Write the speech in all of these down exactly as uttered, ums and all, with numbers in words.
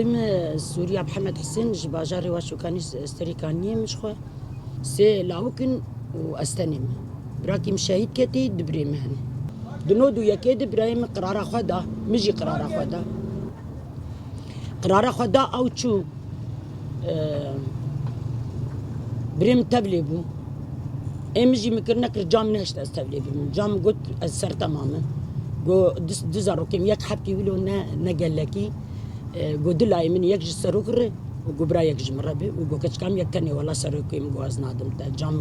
Min Sûriya Mihemed Hisên ji bajarê Waşûkanî Serîkaniyê min ji xwe. Sê lawik in û ez tenê me. Birakî min şehîd ketî, du birê me hene. Di nod û yekê de birayê min qirara xwe da, min jî qirara xwe da. Qirara xwe da ew çû. Eee, birê min tevlê bû. Ê min jî min kir nekir, cam nehişt ez tevlê bibim. Cam got ez ser temam im. Got du, du zarokê min, yek hebtî wilo ne, ne gelekî. E, got du layê min, yek ji serok re û got bira yek ji min re be û got keçika min yek tenê wela serokê min got ez nadim te. Cam,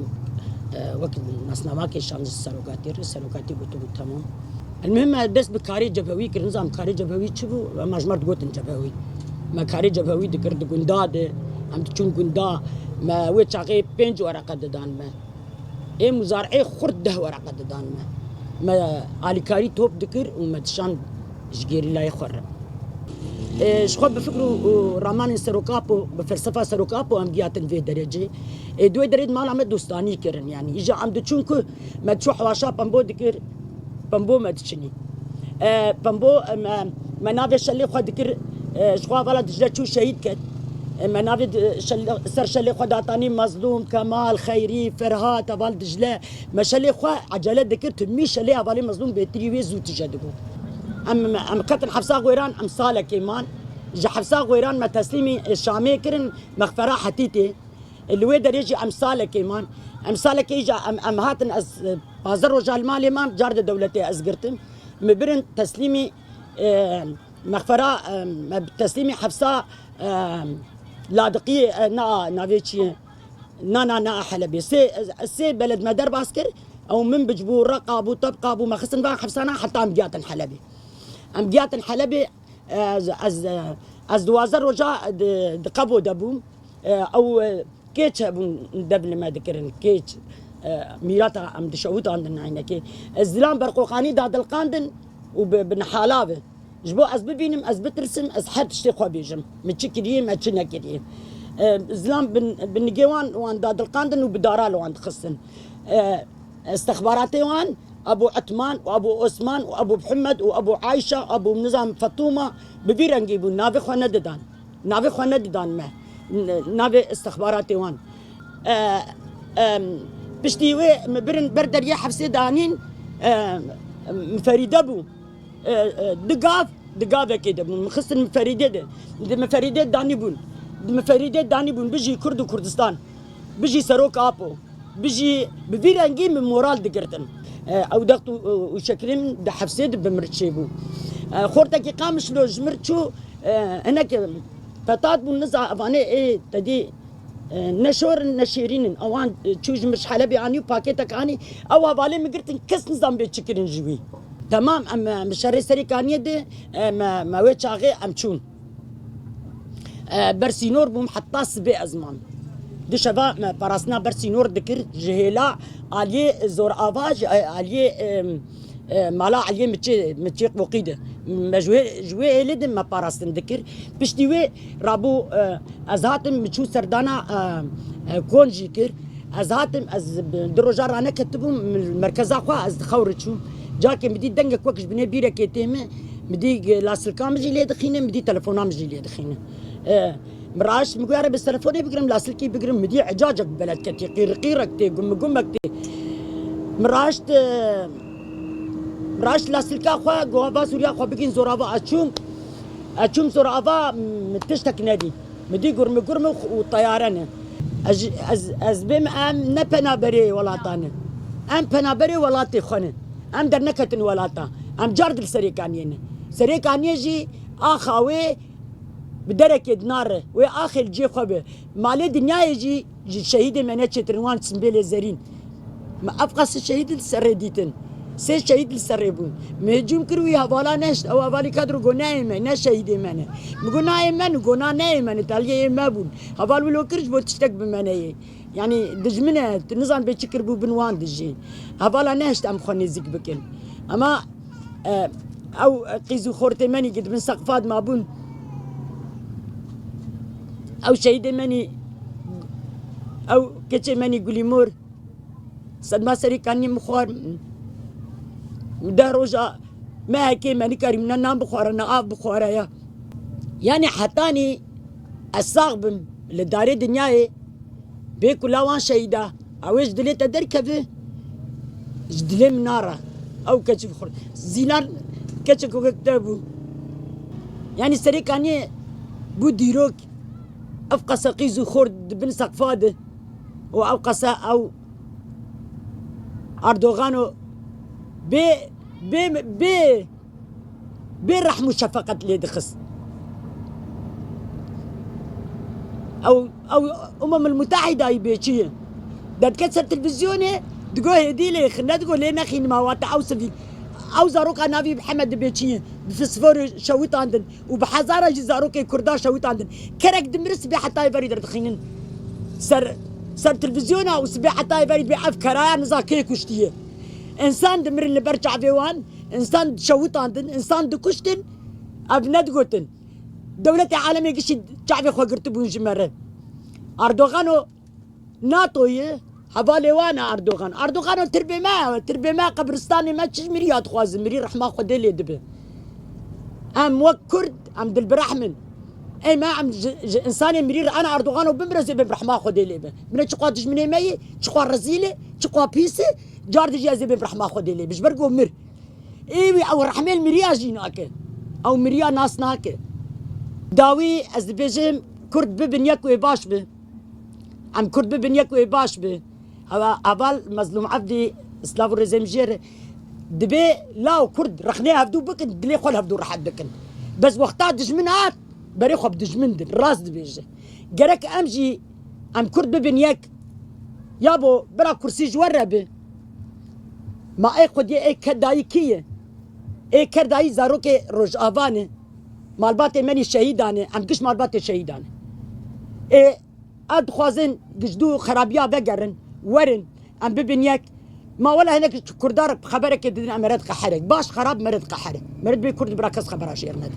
e, wek nasnama kêşand ji serokatî re, serokatî gotibû temam. El muhim me dest bi karê cebhewî kir, nizam karê cebhewî çi bû? Em ji me re digotin cebhewî. Me karê cebhewî dikir di gunda de, em diçûn gunda, me wê çaxê pênc wereqe didan me. Ê muzarê xurt deh wereqe didan me. Me alîkarî top dikir û me dişan ji gerîlayê xwe re. Ê, ji xwe bi fikr û, û ramanên Serok Apo, bi felsefa Serok Apo em gihatin vê derecê. Ê, di wê derê di mala me dostanî kirin, yanî îja em diçûn ku me çû hewaşa pembo dikir, pembo me diçinî. E, pembo, e, me, me navê şelê xwe dikir, e, ji xwe hevala Dicle çû şehîd ket. E, me navê di-, şel-, ser şelê xwe datanî Mezlûm, Kemal, Xeyrî, Ferhat, heval Dicle. Me şelê xwe ecele dikir, tu mî şelê hevalê Mezlûm bêtirî wê zû tije dibû. Em, em ketin hefsa Xwêran, em salekê man. Ji hefsa Xwêran me teslîmî, e, Şamê kirin, mexfera Hetîtê. Li wê derê jî em salekê man. Em salekê jî em, em hatin, ez, e, pazdeh roja li malê mam, car de dewletê ez girtim. Min birin teslîmî, e, mexfera, e, me teslîmî hefsa, e, Ladiqiyê, e, na, navê çi ye? Na, na, na Helebê. Sê, sê beled me derbas kir. Ew min bic bû, reqa bû, tebqa bû, me xistin van hefsana heta em gihatin Helebê. Em gihatin Helebê, ez, ez, ez duwazdeh roja di, di qebo de bûm. E, ew, e, kêç hebûn dev li me dikirin, kêç, e, mîrata em dişewitandin eynekê. E, Zilam Berqoqanî dadilqandin û bi, bi nihala ve. Ji bo ez bibînim, ez bitirsim, ez her tiştê xwe bêjim. Min çi kiriye, me çi nekiriye. E, Zilam bin, bi nigê wan, wan dadilqandin û bi dara li wan dixistin. E, Istixbaratê wan, Ebû Etman û Ebû Osman û Ebû Mihemed û Ebû Ayşe, Ebû nizam Fetûma, bi vî rengî bûn, navê xwe nedidan. Navê xwe nedidan me. N-, navê istixbaratê wan. E, em, piştî wê min birin ber deriyê hefsê danîn, e, min Ferîde bû. E, e, di gav, di gavekê de bûn. Min xistin min Ferîdê de. Di min Ferîdê danî bûn. Di min Ferîdê danî bûn. Bijî Kurd û Kurdistan. Bijî Serok Apo. Bijî, bi vî rengî min moral digirtin. E, ew dext û, û şekilê min di hefsê de bi mir çêbû. E, xortekî Qamişlo ji mir çû, e, hinek petat bûn, niza evanê ê te dî, e, ne şor in, ne şêrîn in. Ewan, e, çû ji mir ji Helebê anî û paketek anî. Ew hevalê min girtin, kes nizan bê çi kirin ji wî. Temam, em, em şerê Serêkaniyê de, e, me, me wê çaxê em çûn. E, ber sînor bûm heta sibê ez mam. Du şeva me parastina ber sînor dikir, ji hêla aliyê Zorava, ji, e, aliyê, e, e, mala aliyê Miçê, Miçê Qoqî de. Me ji wê, ji wê hêlê de me parastin dikir. Piştî wê rabû, e, ez hatim, min çû serdana, e, e, Konjî kir. Ez hatim, ez bi-, du roja raneketibûm, min merkeza xwe ez di xew re çûm. Carkê min dî dengek wek ji binê bîrekê tê min, min dî lasilka min jî lê dixîne, min dî telefona min jî lê dixîne. E, min raşt, min got, "Yare, bi telefonê bigirim, lasilkî bigirim." Min dî ecacek bi beled ketî, qîr-, qîrek tê, gum-, gumek tê. Min raşt, e, min raşt lasilka xwe, got, "Va Sûriya xwe bigîn Zorava." Ez çûm, ez çûm Zorava, min tiştek nedî. Min dî gurmi gurmi û teyare ne. Ez, ez, ez bêm, em ne penaberê welata ne. Em penaberê welatê xwe ne. Em derneketin welata. Em car di li Serêkaniyê ne. Serêkaniyê jî axa wê bi derekê dinare. Wê axê li cê xwe be. Malê dinyayê jî ji şehîdê me ne çêtir in, wan simbêlê zerîn. Me ev qas şehîd li serê dîtin. Sê şehîd li serê bûn. Me hicûm kir wî hevala nehişt. Ew hevalî kadro got nayê me, ne şehîdê me ne. Min got nayê me, min got na neyê me ne, taliyê yê me bûn. Heval wilo kir ji bo tiştek bi me neyê. Yanî dijmin e, tu nizan bê çi kiribû bin wan dijî. Hevala nehişt em xwe nêzîk bikin. Ema, e, ew qîz û xortê menî ki di bin seqfa de mabûn. Ew şehîdê menî, ew keçê menî gulî mor. Sedma Serêkaniyê min xwar. Deh roja mehekê me nikarî min ne nan bixware, ne av bixware ya. Yanî hetanî ez sax bim li darê dinyayê, bê ku lawan şehîda, ew ê ji dilê te derkeve, ji dilê min nara. Ew keçik xurt. Zîlan keçik wek te bû. Yanî serê kaniyê bû dîrok. Ev qasa qîz û xort di bin seqfa de. Û ew qasa ew Erdogan û bê, bê, bê, bê rehm û şefeqet lê dixist. Ew, ew Umemul Mutehîda yî bê çi ye? Derdike ser televîzyonê, digo hêdî lê xin, nedigo lê nexînim, wate ew sivîl. Ew zaroka navî Mihemed dibê çi ye? Bi fosforê şewitandin û bi hezara jî zarokê Kurda şewitandin. Kerek dimire sibê hetayê verî derdixînin. Ser, ser televîzyona û sibê hetayê verî dibê ev keraya niza kê kuştiye. Însan dimirin li ber çavê wan, însan şewitandin, însan dikuştin, ev nedigotin. Dewletê alemê gişî çavê xwe girtibûn ji me re. Erdogan û NATO ye, hevalê wan e Erdogan. Erdogan û tirbê me, tirbê me, qebristanê me çi ji mirî ya dixwazin, mirî rehma Xwedê lê dibe. Em wek Kurd, em dilbirehm in. Ê me, em ji, ji însanê mirî re, ana Erdogan û bimire zê bim rehma Xwedê lê be. Bine çiqwa dijminê me yê, çiqwa rezîl e, çiqwa pîs e, car dijî ez ê bim rehma Xwedê lê be. Ji ber ku mir. Ê wî ew rehmê li miriya jî nake. Ew miriya nas nake. Dawî ez dibêjim Kurd bibin yek wê baş bi. Em Kurd bibin yek wê baş bi. Hewa heval Mezlûm Evdî, silav û rêzê min jê re, dibê law Kurd rexnê hevdû bikin, dilê xwe li hevdû rehet bikin. Bes wexta dijmin hat, berê xwe bi dijmin din, rast dibêje. Gerek em jî, em Kurd bibin yek. Yabo, bira kursî ji we re bi. Ma ê xwediyê ê ke dayî kî ye? Ê ke dayî zarokê Rojava ne. Malbatê menî şehîdan e. Em giş malbatê şehîdan e. Ê, ev dixwazin gijdû xerabiya vegerin, werin, em bibin yek. Ma wela hinek ji Kurda re xeberekê didin, em mere diqeherek. Baş xerab mere diqeherek. Mere dibê Kurd bira kes xebera jê re nede.